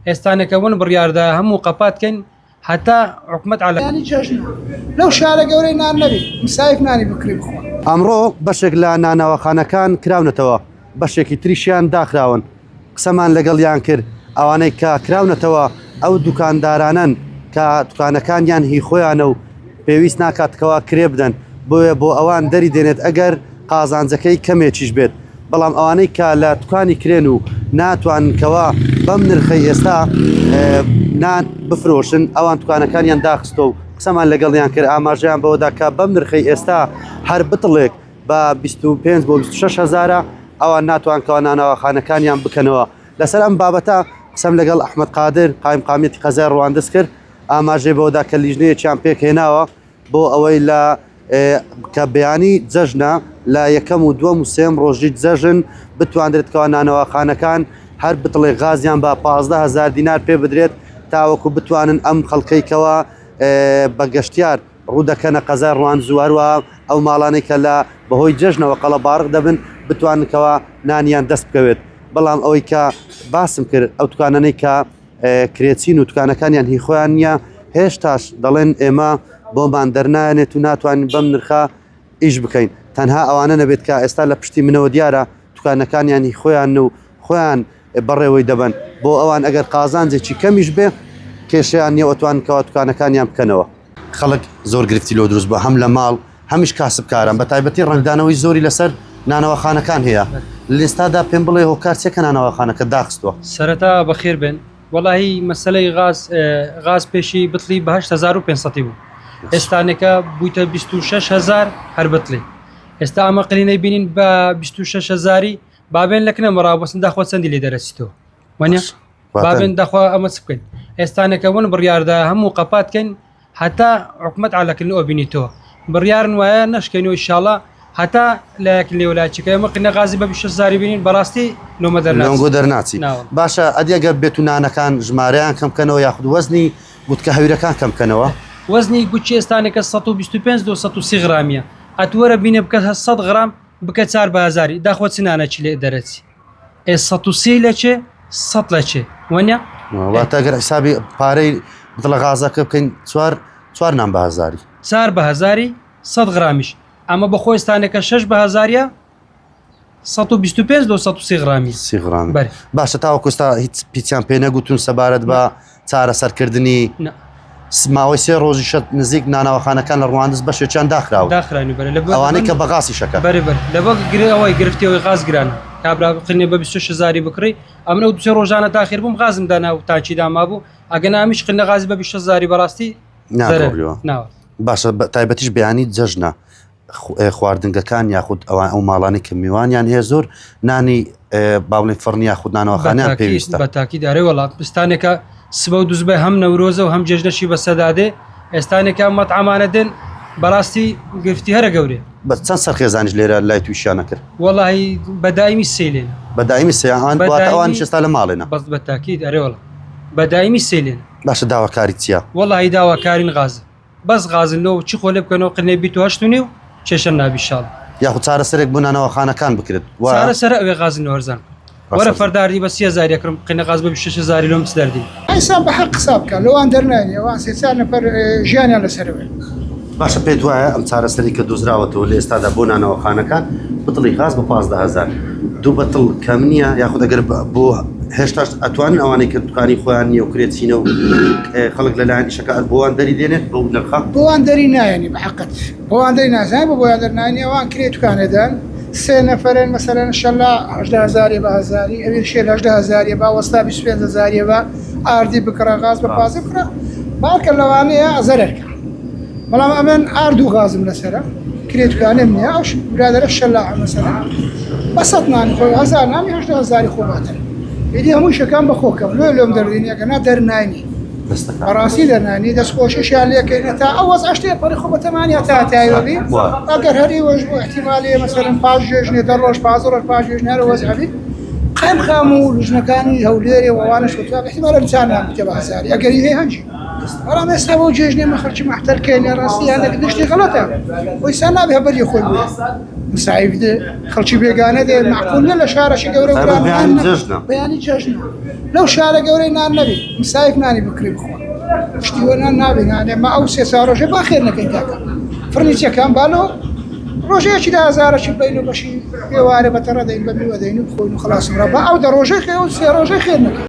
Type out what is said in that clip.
ئێستانەکە ون بڕیاردا هەموو قەپات کەین هەتا حکومەت عەلە. یانی جەژنە لەو شارە گەورەی نان نەبی مسایف نانی بکڕی بخوا. ئەمڕۆ بەشێک لە نانەواخانەکان کراونەتەوە، بەشێکی تریشیان داخراون، قسەمان لەگەڵیان کرد، ئەوانەی کە کراونەتەوە ئەو دوکاندارانەن کە دوکانەکانیان هی خۆیانە و پێویست ناکات کەوا کرێ بدەن، بۆیە بۆ ئەوان دەری دێنێت ئەگەر قازانجەکەی کەمێکیش بێت. بەڵام ئەوانەی کە لە دوکانی کرێن و ناتوانن کەوا بەم نرخەی ئێستا نان بفرۆشن ئەوان دوکانەکانیان داخستۆ و قسەمان لەگەڵیان کرد ئاماژەیان بەوەدا کە بەم نرخەی ئێستا هەر بتڵێک بە 25 بۆ 26 هەزارە ئەوان ناتوان کەوا نانەواخانەکانیان بکەنەوە لەسەر ئەم بابەتە قسەم لەگەڵ ئەحمەد قادر قایمقامیەتی قەزای ڕواندز کرد ئاماژەی بەوەدا کە لیژنەیەکیان پێکهێناوە بۆ ئەوەی لە کە بەیانی جەژنە لە یەکەم و دووەم و سێم ڕۆژی جەژن بتواندرێت کەوا نانەواخانەکان هەر بتڵێ غازیان بە 15 هزار دینار پێ بدرێت تاوەکو بتوانن ئەم خەڵکەی کەوا بە گەشتیار ڕوودەکەنە قەزای ڕواندز و هەروەها ئەو ماڵانەی کە لە بەهۆی جەژنەوە قەڵەباڕغ دەبن بتوانن کەوا نانیان دەست بکەوێت بەڵام ئەوەی کە باسم کرد ئەو دوکانانەی کە کرێچین و دوکانەکانیان هی خۆیان نییە، هێشتاش دەڵێن ئێمە بۆمان دەرنایەنێت و ناتوانین بەم نرخە ئیش بکەین، تەنها ئەوانە نەبێت کە ئێستا لە پشتی منەوە دیارە دوکانەکانیان هی خۆیانن و خۆیان بەڕێوەی دەبەن، بۆ ئەوان ئەگەر قازانجێکی کەمیش بێ کێشەیان نییە و ئەتوانن کەوا دوکانەکانیان بکەنەوە. خەڵک زۆر گرفتی لۆ دروست بووە هەم لە ماڵ هەمیش کاسبکاران بە تایبەتی ڕەنگدانەوەی زۆری لەسەر نانەواخانەکان هەیە لێستادا پێم بڵێ هۆکار چیە کە نانەواخانەکە داخستووە؟ سەرەتا بەخێر بێن وەڵاهی مەسەلەی غاز غاز پێشی بتڵی بە 8500 بوو ئێستانەکە بوویتە 26000 هەر بتڵی ئێستا ئەمە قلینەی بینین بە 26 هزاری بابێن لە کنە مەڕابەسن داخوا چەندی لێ دەرەچیتەوە وانە بابێن داخوا ئەمە چ بکەین ئێستانەکە ون بڕیاردا هەموو قەپات کەین هەتا حکومەت عەلەکردن ئەوبینیتەوە بڕیارن وایە نەشکەینەوە ئیشاڵا هەتا لایەک لێولاچەکە ئێمە قنە غازی بە 26 زاری بینین بەڕاستی لۆمە دەرناچی لۆنگۆ دەرناچی ناوە. باشە ئەدی ئەگەر بێت و نانەکان ژمارەیان کەم بکەنەوە یاخود وەزنی گوتکە هەویرەکان کەم بکەنەوە وەزنی گوتچی ئێستانەکە 125 دو 130 غرامیە ئەتوەرە بینە بکە 100 غرام بکە چار بە هزاری داخۆ چ نانەکی لێ دەرەچی ئێ 130 لە چێ 100 لە چێ وەنیە واتە گەر حسابی پارەی دڵە غازەکە بکەین چوار چوار نان بە هەزاری چار بە هەزاری 100 غرامیش ئەمە بە خۆستانەکە شش بە هەزاریە 125 لۆ 130 غرامی سی غرامی بەرێ. باشە تاوەکو ئێستا هیچ پیچیان پێ نەگوتون سەبارەت بە چارەسەرکردنی نا. ماوەی سێ ڕۆژی شەت نزیک نانەواخانەکان لە ڕواندز بەشێکیان داخراون داخرانی بەرێ لە ئەوانەی کە بە غازی شەکە بەرێ بەرێ لە بە گرێ ئەوەی گرفتی ئەوەی غاز گرانە کابرا قنێ بە 26 هزاری بکڕی ئەمن ئەو دوسێ ڕۆژانە تاخیر بووم غازم دانا و تانکی دامابوو ئەگە نامیش قنە غازی بە 26 هزاری بەڕاستی زەرەر ناگۆڕیەوە ناوە باشە بە تایبەتیش بەیانی جەژنە خواردنگەکان یاخود ئەوان ئەو ماڵانەی کە میوانیان هەیە زۆر نانی با بڵێن فڕنی یاخود نانەوەخانیان پێویستە بە تاکی دارێ وڵات پستانێکە سبە و دوزبە هەم نەورۆزە و هەم جێژنەشی بەسەدادێ ئێستانێکە مەتعامانە دێن بەڕاستی گرفتی هەرە گەورێ بە چەند سەرخێزانیش لێرە لای تووشیانە کرد وەڵی بەدایمی سێلێن بەدایمی سیان ئەوان ئێستا لە ماڵێنە بەس بە تاکید ئەرێ وەڵا بەدایمی سێلێن باشە داواکاری چییە؟ وەڵی داواکارین غازە بەس غازن لۆ چی خۆ لێ بکەنەوە قرنەی بیت و هەشت و نیو کێشە نابی شاڵ. یاخود چارەسەرێک بۆ نانەواخانەکان بکرێت وایە؟ چارەسەرە ئەوێ غازن لۆ هەرزان بکەن. وەرە فەرداردی بە سی هەزاری ئەکڕم قینە غاز بە بیست و شەش هەزاری لۆم چ دەردی. ئینسان بە حەق قسە بکا لەوان دەرنایەنی ئەوان سێ چار نەفەر ژیانیان لەسەرەوەیە. باشە پێت وایە ئەم چارەسەری کە دۆزراوەتەوە لە ئێستادا بۆ نانەواخانەکان بتڵی غاز بە 15 هەزار دوو بەتڵ کەم نییە یاخود ئەگەر بۆ هێشتاش ئەتوانن ئەوانەی کە دوکانی خۆیان نییە و کرێچینە و خەڵک لەلایەن ئیشەکە ئەر بۆوان دەری دێنێت بەو نرخە؟ بۆوان دەری نایەنی بە حەقت بۆوان دەری نازانی بۆ بۆیان دەرنانی ئەوان کرێ دوکانێ دەن سێ نەفەرن مەسەلەن شەلا 18 هەزاریە بە هەزاری ئەوی شێل 18 هەزاریە با وەستا 25 هەزاریە بە ئاردی بکڕە غاز بە پازە بکڕە بارکە لەوانەیە زەرەر کە بەڵام ئەمن ئارد و غازم لەسەرە کرێ دوکانێم نییە ئەو برادەرە شەلاعە مەسەلەن بە سەد نانی خۆی هەزار نانی 18 هەزاری خۆ باتن ئیدی هەموو شەکان بە خۆکەم لۆ لۆم دەردینی ئەگەر نا دەرناینی بەڕاستی دەرنانی دەست خۆشیشیان لێکەین هەتا ئەو وەزعەش تێپەڕی خۆ بەتەمانی هەتا هەتایەوە بی ئەگەر هەر ئێوەش بۆ احتیمالێ مەسەلەن پاش جێژنێ دە ڕۆژ 15 ڕۆژ پاش جێژنێ هەر وەزعە بی. قایمقام و لوژنەکانی هەولێرێ و ئەوانەش وتوان احتمالە چانیان بتێ بە هەزاری ئەگەری هەیە هەنجی. بەڵام ئێستا بۆ جێژنێ مە خەڵکی مەحتەر کەینە ڕاستی هەندێک دشتی غەڵەتە. وەیسا نابێ هەبەری خۆی بوێ. مسایف دێ خەڵکی بێگانە دێ معقول نیە لە شارەکی گەورە تایبەت گران بەیانی نان جەژنە. بەیانی جەژنە لەو شارە گەورەی نان نەبی مسایف نانی بکڕی بخوا شتی وە نان نابێ نانێ ما ئەو سێ چوار ڕۆژە با خێر نەکەین کاکە فڕنیچەکان بالۆ ڕۆژەیەکی لە هەزارەکی بین و بەشی ئێوارە بە تەڕە دەین بە میوە دەین و بخۆین و خلاص با ئەو دە ڕۆژەی خێر ئەو سێ ڕۆژەی خێر نەکەین.